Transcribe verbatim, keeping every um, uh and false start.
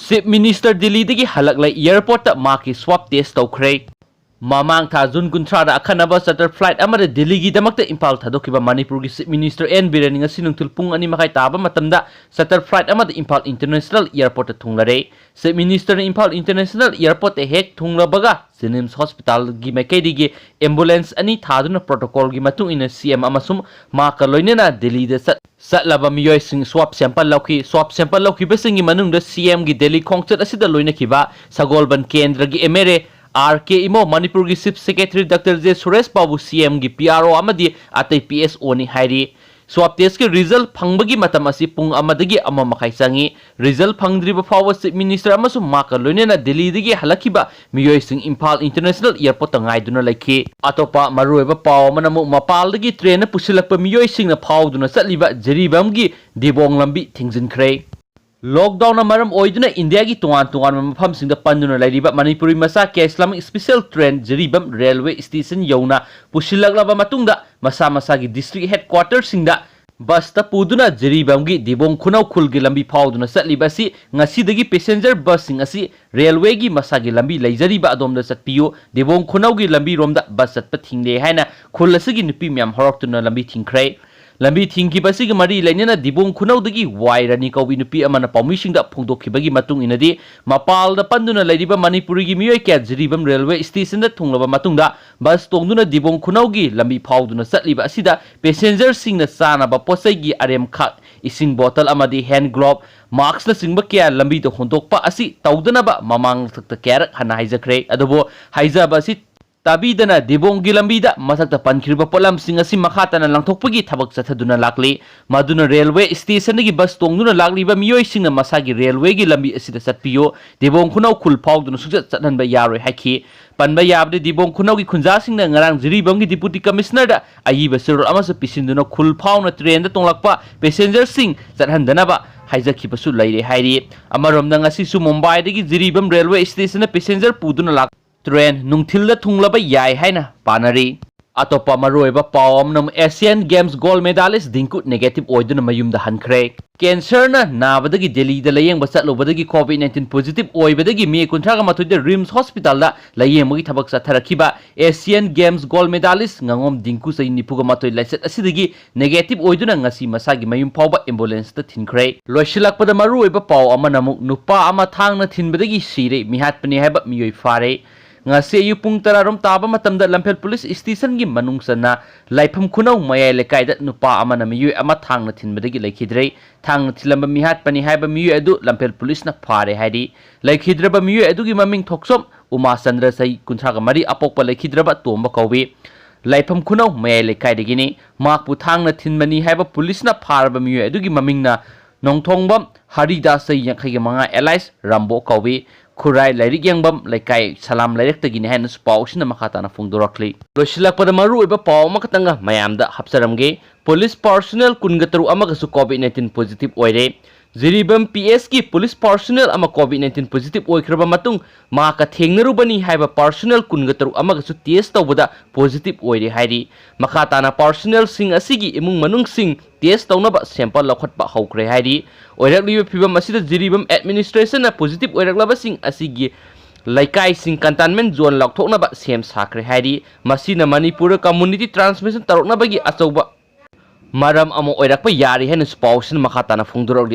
Chief Minister ꯗꯤꯜꯂꯤꯗꯒꯤ ꯍꯜꯂꯛꯂꯦ, airportꯇ ꯃꯍꯥꯛꯀꯤ swab test ꯇꯧꯈ꯭ꯔꯦ꯫ ꯃꯃꯥꯡ ꯊꯥ ꯖꯨꯟ ꯀꯨꯟꯊ꯭ꯔꯥꯗ ꯑꯈꯟꯅꯕ charter flight ꯑꯃꯗ ꯗꯤꯜꯂꯤꯒꯤꯗꯃꯛꯇ ꯏꯝꯐꯥꯜ ꯊꯥꯗꯣꯛꯈꯤꯕ ꯃꯅꯤꯄꯨꯔꯒꯤ Chief Minister ꯑꯦꯟ ꯕꯤꯔꯦꯟ ꯉꯁꯤ ꯅꯨꯡꯊꯤꯜ ꯄꯨꯡ ꯑꯅꯤ ꯃꯈꯥꯏ ꯇꯥꯕ ꯃꯇꯝꯗ charter flight ꯑꯃꯗ Imphal International Airportꯇ ꯊꯨꯡꯂꯔꯦ꯫ Chief Ministerꯅ Imphal International Airportꯇ ꯍꯦꯛ ꯊꯨꯡꯂꯕꯒ JNIMS hospitalꯒꯤ ꯃꯥꯏꯀꯩꯗꯒꯤ ambulance ꯑꯅꯤ ꯊꯥꯗꯨꯅ protocolꯒꯤ ꯃꯇꯨꯡ ꯏꯟꯅ CM ꯑꯃꯁꯨꯡ ꯃꯍꯥꯛꯀ ꯂꯣꯏꯅꯅ ꯗꯤꯜꯂꯤꯗ ꯆꯠ-, ꯆꯠꯂꯕ ꯃꯤꯑꯣꯏꯁꯤꯡ swab sample ꯂꯧꯈꯤ꯫ Swab sample ꯂꯧꯈꯤꯕꯁꯤꯡꯒꯤ ꯃꯅꯨꯡꯗ CMꯒꯤ ꯗꯤꯜꯂꯤ ꯈꯣꯡꯆꯠ ꯑꯁꯤꯗ ꯂꯣꯏꯅꯈꯤꯕ ꯁꯒꯣꯜꯕꯟ ꯀꯦꯟꯗ꯭ꯔꯒꯤ MLA ꯑꯥꯔ ꯀꯦ ꯏꯃꯣ, ꯃꯅꯤꯄꯨꯔꯒꯤ Chief Secretary Doctor J Suresh Babu, CMꯒꯤ PRO ꯑꯃꯗꯤ ꯑꯇꯩ PSOꯅꯤ ꯍꯥꯏꯔꯤ꯫ Swab testꯀꯤ result ꯐꯪꯕꯒꯤ ꯃꯇꯝ ꯑꯁꯤ ꯄꯨꯡ ꯑꯃꯗꯒꯤ ꯑꯃ ꯃꯈꯥꯏ ꯆꯪꯏ꯫ Result ꯐꯪꯗ꯭ꯔꯤꯕ ꯐꯥꯎꯕ Chief Minister ꯑꯃꯁꯨꯡ ꯃꯍꯥꯛꯀ ꯂꯣꯏꯅꯅ ꯗꯤꯜꯂꯤꯗꯒꯤ ꯍꯜꯂꯛꯈꯤꯕ ꯃꯤꯑꯣꯏꯁꯤꯡ ꯏꯝꯐꯥꯜ International Airportꯇ ꯉꯥꯏꯗꯨꯅ ꯂꯩꯈꯤ꯫ ꯑꯇꯣꯞꯄ ꯃꯔꯨꯑꯣꯏꯕ ꯄꯥꯎ ꯑꯃꯅ ꯑꯃꯨꯛ ꯃꯄꯥꯜꯗꯒꯤ trainꯅ ꯄꯨꯁꯤꯜꯂꯛꯄ ꯃꯤꯑꯣꯏꯁꯤꯡꯅ ꯐꯥꯎꯗꯨꯅ ꯆꯠꯂꯤꯕ ꯖꯤꯔꯤꯕꯥꯝꯒꯤ ꯗꯤꯕꯣꯡ ꯂꯝꯕꯤ ꯊꯤꯡꯖꯤꯟꯈ꯭ꯔꯦ꯫ Lockdownꯅ ꯃꯔꯝ ꯑꯣꯏꯗꯨꯅ ꯏꯟꯗꯤꯌꯥꯒꯤ ꯇꯣꯉꯥꯟ ꯇꯣꯉꯥꯟꯕ ꯃꯐꯝꯁꯤꯡꯗ ꯄꯟꯗꯨꯅ ꯂꯩꯔꯤꯕ ꯃꯅꯤꯄꯨꯔꯤ ꯃꯆꯥ ꯀꯌꯥ Islamic Special Train Jiribam railway station ꯌꯧꯅ ꯄꯨꯁꯤꯜꯂꯛꯂꯕ ꯃꯇꯨꯡꯗ ꯃꯁꯥ ꯃꯁꯥꯒꯤ district headquarterꯁꯤꯡꯗ busꯇ ꯄꯨꯗꯨꯅ ꯖꯤꯔꯤꯕꯥꯝꯒꯤ ꯗꯤꯕꯣꯡ ꯈꯨꯅꯧ ꯈꯨꯜꯒꯤ ꯂꯝꯕꯤ ꯐꯥꯎꯗꯨꯅ ꯆꯠꯂꯤꯕ ꯑꯁꯤ ꯉꯁꯤꯗꯒꯤ passenger busꯁꯤꯡ ꯑꯁꯤ railwayꯒꯤ ꯃꯁꯥꯒꯤ ꯂꯝꯕꯤ ꯂꯩꯖꯔꯤꯕ ꯑꯗꯣꯝꯗ ꯆꯠꯄꯤꯌꯨ꯫ ꯗꯤꯕꯣꯡ ꯈꯨꯅꯧꯒꯤ ꯂꯝꯕꯤꯔꯣꯝꯗ bus ꯆꯠꯄ ꯊꯤꯡꯂꯦ ꯍꯥꯏꯅ ꯈꯨꯜ ꯑꯁꯤꯒꯤ ꯅꯨꯄꯤ ꯃꯌꯥꯝ ꯍꯧꯔꯛꯇꯨꯅ ꯂꯝꯕꯤ ꯊꯤꯡꯈ꯭ꯔꯦ꯫ ꯂꯝꯕꯤ ꯊꯤꯡꯈꯤꯕ ꯑꯁꯤꯒꯤ ꯃꯔꯤ ꯂꯩꯅꯅ ꯗꯤꯕꯣꯡ ꯈꯨꯅꯧꯗꯒꯤ ꯋꯥꯏ ꯔꯥꯅꯤ ꯀꯧꯕꯤ ꯅꯨꯄꯤ ꯑꯃꯅ ꯄꯥꯎꯃꯤꯁꯤꯡꯗ ꯐꯣꯡꯗꯣꯛꯈꯤꯕꯒꯤ ꯃꯇꯨꯡ ꯏꯟꯅꯗꯤ, ꯃꯄꯥꯜꯗ ꯄꯟꯗꯨꯅ ꯂꯩꯔꯤꯕ ꯃꯅꯤꯄꯨꯔꯤꯒꯤ ꯃꯤꯑꯣꯏ ꯀꯌꯥ ꯖꯤꯔꯤꯕꯥꯝ railway stationꯗ ꯊꯨꯡꯂꯕ ꯃꯇꯨꯡꯗ bus ꯇꯣꯡꯗꯨꯅ ꯗꯤꯕꯣꯡ ꯈꯨꯅꯧꯒꯤ ꯂꯝꯕꯤ ꯐꯥꯎꯗꯨꯅ ꯆꯠꯂꯤꯕ ꯑꯁꯤꯗ passengerꯁꯤꯡꯅ ꯆꯥꯅꯕ ꯄꯣꯠꯆꯩꯒꯤ ꯑꯔꯦꯝꯈꯥꯛ, ꯏꯁꯤꯡ bottle ꯑꯃꯗꯤ hand glove, maskꯅꯆꯤꯡꯕ ꯀꯌꯥ ꯂꯝꯕꯤꯗ ꯍꯨꯟꯗꯣꯛꯄ ꯑꯁꯤ ꯇꯧꯗꯅꯕ ꯃꯃꯥꯡ ꯃꯊꯛꯇ ꯀꯌꯥꯔꯛ ꯍꯟꯅ ꯍꯥꯏꯖꯈ꯭ꯔꯦ꯫ ꯑꯗꯨꯕꯨ ꯍꯥꯏꯖꯕ ꯑꯁꯤ ꯇꯥꯕꯤꯗꯅ ꯗꯤꯕꯣꯡꯒꯤ ꯂꯝꯕꯤꯗ ꯃꯊꯛꯇ ꯄꯟꯈ꯭ꯔꯤꯕ ꯄꯣꯠꯂꯝꯁꯤꯡ ꯑꯁꯤ ꯃꯈꯥ ꯇꯥꯅ ꯂꯪꯊꯣꯛꯄꯒꯤ ꯊꯕꯛ ꯆꯠꯊꯗꯨꯅ ꯂꯥꯛꯂꯤ꯫ ꯃꯗꯨꯅ railway stationꯗꯒꯤ bus ꯇꯣꯡꯗꯨꯅ ꯂꯥꯛꯂꯤꯕ ꯃꯤꯑꯣꯏꯁꯤꯡꯅ ꯃꯁꯥꯒꯤ railwayꯒꯤ ꯂꯝꯕꯤ ꯑꯁꯤꯗ ꯆꯠꯄꯤꯌꯨ, ꯗꯤꯕꯣꯡ ꯈꯨꯅꯧ ꯈꯨꯜ ꯐꯥꯎꯗꯨꯅ ꯁꯨꯡꯆꯠ ꯆꯠꯍꯟꯕ ꯌꯥꯔꯣꯏ ꯍꯥꯏꯈꯤ꯫ ꯄꯟꯕ ꯌꯥꯕꯗꯤ, ꯗꯤꯕꯣꯡ ꯈꯨꯅꯧꯒꯤ ꯈꯨꯟꯖꯥꯁꯤꯡꯅ ꯉꯔꯥꯡ ꯖꯤꯔꯤꯕꯥꯝꯒꯤ Deputy Commissionerꯗ ꯑꯏꯕ ꯆꯦꯔꯣꯜ ꯑꯃꯁꯨ ꯄꯤꯁꯤꯟꯗꯨꯅ ꯈꯨꯜ ꯐꯥꯎꯅ trainꯗ ꯇꯣꯡꯂꯛꯄ passengerꯁꯤꯡ ꯆꯠꯍꯟꯗꯅꯕ ꯍꯥꯏꯖꯈꯤꯕꯁꯨ ꯂꯩꯔꯦ ꯍꯥꯏꯔꯤ꯫ ꯑꯃꯔꯣꯝꯗ, ꯉꯁꯤꯁꯨ ꯃꯨꯝꯕꯥꯏꯗꯒꯤ ꯖꯤꯔꯤꯕꯥꯝ railway stationꯗ passenger ꯄꯨꯗꯨꯅ ꯂꯥꯛ train ꯅꯨꯡꯊꯤꯜꯗ ꯊꯨꯡꯂꯕ ꯌꯥꯏ ꯍꯥꯏꯅ ꯄꯥꯅꯔꯤ꯫ ꯑꯇꯣꯞꯄ ꯃꯔꯨꯑꯣꯏꯕ ꯄꯥꯎ ꯑꯃꯅ ꯑꯃꯨꯛ Asian Games gold medalist Dingko negative ꯑꯣꯏꯗꯨꯅ ꯃꯌꯨꯝꯗ ꯍꯟꯈ꯭ꯔꯦ꯫ Cancer ꯅ ꯅꯥꯕꯗꯒꯤ ꯗꯦꯜꯂꯤꯗ ꯂꯥꯌꯦꯡꯕ ꯆꯠꯂꯨꯕꯗꯒꯤ COVID nineteen positive ꯑꯣꯏꯕꯗꯒꯤ ꯃꯦ ꯀꯨꯟꯊ꯭ꯔꯥꯒ ꯃꯥꯊꯣꯏꯗ RIMS hospital ꯗ ꯂꯥꯌꯦꯡꯕꯒꯤ ꯊꯕꯛ ꯆꯠꯊꯔꯛꯈꯤꯕ Asian Games gold medalist ꯉꯥꯉꯣꯝ Dingko ꯆꯍꯤ ꯅꯤꯐꯨꯒ ꯃꯥꯊꯣꯏ ꯂꯥꯏꯆꯠ ꯑꯁꯤꯗꯒꯤ negative ꯑꯣꯏꯗꯨꯅ ꯉꯁꯤ ꯃꯁꯥꯒꯤ ꯃꯌꯨꯝ ꯐꯥꯎꯕ ambulance ꯇ ꯊꯤꯟꯈ꯭ꯔꯦ꯫ ꯂꯣꯏꯁꯤꯜꯂꯛꯄꯗ ꯃꯔꯨꯑꯣꯏꯕ ꯄꯥꯎ ꯑꯃꯅ ꯑꯃꯨꯛ ꯅꯨꯄꯥ ꯑꯃ ꯊꯥꯡꯅ ꯊꯤꯟꯕꯗꯒꯤ ꯁꯤꯔꯦ, ꯃꯤꯍꯥꯠꯄꯅꯤ ꯍꯥꯏꯕ ꯃꯤꯑꯣꯏ ꯐꯥꯔꯦ꯫ ꯉꯁꯤ ꯑꯌꯨꯛ ꯄꯨꯡ ꯇꯔꯥ ꯔꯣꯝ ꯇꯥꯕ ꯃꯇꯝꯗ ꯂꯝꯐꯦꯜ police station ꯒꯤ ꯃꯅꯨꯡ ꯆꯟꯅ ꯂꯥꯏꯐꯝ ꯈꯨꯅꯧ ꯃꯌꯥꯏ ꯂꯩꯀꯥꯏꯗ ꯅꯨꯄꯥ ꯑꯃꯅ ꯃꯤꯑꯣꯏ ꯑꯃ ꯊꯥꯡꯅ ꯊꯤꯟꯕꯗꯒꯤ ꯂꯩꯈꯤꯗ꯭ꯔꯦ꯫ ꯊꯥꯡꯅ ꯊꯤꯜꯂꯝꯕ ꯃꯤꯍꯥꯠꯄꯅꯤ ꯍꯥꯏꯕ ꯃꯤꯑꯣꯏ ꯑꯗꯨ ꯂꯝꯐꯦꯜ police ꯅ ꯐꯥꯔꯦ ꯍꯥꯏꯔꯤ꯫ ꯂꯩꯈꯤꯗ꯭ꯔꯕ ꯃꯤꯑꯣꯏ ꯑꯗꯨꯒꯤ ꯃꯃꯤꯡ ꯊꯣꯛꯆꯣꯝ ꯎꯃꯥꯆꯟꯗ꯭ꯔ, ꯆꯍꯤ ꯀꯨꯟꯊ꯭ꯔꯥꯒ ꯃꯔꯤ, ꯑꯄꯣꯛꯄ ꯂꯩꯈꯤꯗ꯭ꯔꯕ ꯇꯣꯝꯕ ꯀꯧꯏ꯫ ꯂꯥꯏꯐꯝ ꯈꯨꯅꯧ ꯃꯌꯥꯏ ꯂꯩꯀꯥꯏꯗꯒꯤꯅꯤ꯫ ꯃꯍꯥꯛꯄꯨ ꯊꯥꯡꯅ ꯊꯤꯟꯕꯅꯤ ꯍꯥꯏꯕ police ꯅ ꯐꯥꯔꯕ ꯃꯤꯑꯣꯏ ꯑꯗꯨꯒꯤ ꯃꯃꯤꯡꯅ ꯅꯣꯡꯊꯣꯡꯕꯝ ꯍꯔꯤꯗꯥꯁ, ꯆꯍꯤ ꯌꯥꯡꯈꯩꯒ ꯃꯉꯥ, alias ꯔꯥꯝꯕꯣ ꯀꯧꯏ꯫ ꯈꯨꯔꯥꯏ ꯂꯥꯏꯔꯤꯛ ꯌꯦꯡꯕꯝ ꯂꯩꯀꯥꯏ ꯁꯂꯥꯝ ꯂꯩꯔꯛꯇꯒꯤꯅꯤ ꯍꯥꯏꯅꯁꯨ ꯄꯥꯎ ꯑꯁꯤꯅ ꯃꯈꯥ ꯇꯥꯅ ꯐꯣꯡꯗꯣꯔꯛꯂꯤ꯫ ꯂꯣꯏꯁꯤꯜꯂꯛꯄꯗ ꯃꯔꯨꯑꯣꯏꯕ ꯄꯥꯎ ꯑꯃꯈꯛꯇꯪꯒ ꯃꯌꯥꯝꯗ ꯍꯥꯞꯆꯔꯝꯒꯦ꯫ Police personnel ꯀꯨꯟꯒ ꯇꯔꯨꯛ ꯑꯃꯒꯁꯨ COVID nineteen positive ꯑꯣꯏꯔꯦ꯫ ꯖꯤꯔꯤꯕꯥꯝ P S ꯀꯤ police personnel ꯑꯃ COVID nineteen positive ꯑꯣꯏꯈ꯭ꯔꯕ ꯃꯇꯨꯡ ꯃꯍꯥꯛꯀ ꯊꯦꯡꯅꯔꯨꯕꯅꯤ ꯍꯥꯏꯕ personnel ꯀꯨꯟꯒ ꯇꯔꯨꯛ ꯑꯃꯒꯁꯨ test ꯇꯧꯕꯗ positive ꯑꯣꯏꯔꯦ ꯍꯥꯏꯔꯤ꯫ ꯃꯈꯥ ꯇꯥꯅ personnel ꯁꯤꯡ ꯑꯁꯤꯒꯤ ꯏꯃꯨꯡ ꯃꯅꯨꯡꯁꯤꯡ test ꯇꯧꯅꯕ sample ꯂꯧꯈꯠꯄ ꯍꯧꯈ꯭ꯔꯦ ꯍꯥꯏꯔꯤ꯫ ꯑꯣꯏꯔꯛꯂꯤꯕ ꯐꯤꯕꯝ ꯑꯁꯤꯗ ꯖꯤꯔꯤꯕꯥꯝ administration ꯅ positive ꯑꯣꯏꯔꯛꯂꯕꯁꯤꯡ ꯑꯁꯤꯒꯤ ꯂꯩꯀꯥꯏꯁꯤꯡ containment zone ꯂꯥꯎꯊꯣꯛꯅꯕ ꯁꯦꯝ ꯁꯥꯈ꯭ꯔꯦ ꯍꯥꯏꯔꯤ꯫ ꯃꯁꯤꯅ ꯃꯅꯤꯄꯨꯔꯗ community transmission ꯇꯧꯔꯛꯅꯕꯒꯤ ꯑꯆꯧꯕ ꯃꯔꯝ ꯑꯃ ꯑꯣꯏꯔꯛꯄ ꯌꯥꯔꯤ ꯍꯥꯏꯅꯁꯨ ꯄꯥꯎꯁꯤꯅ ꯃꯈꯥ ꯇꯥꯅ ꯐꯣꯡꯗꯣꯔꯛꯂꯤ꯫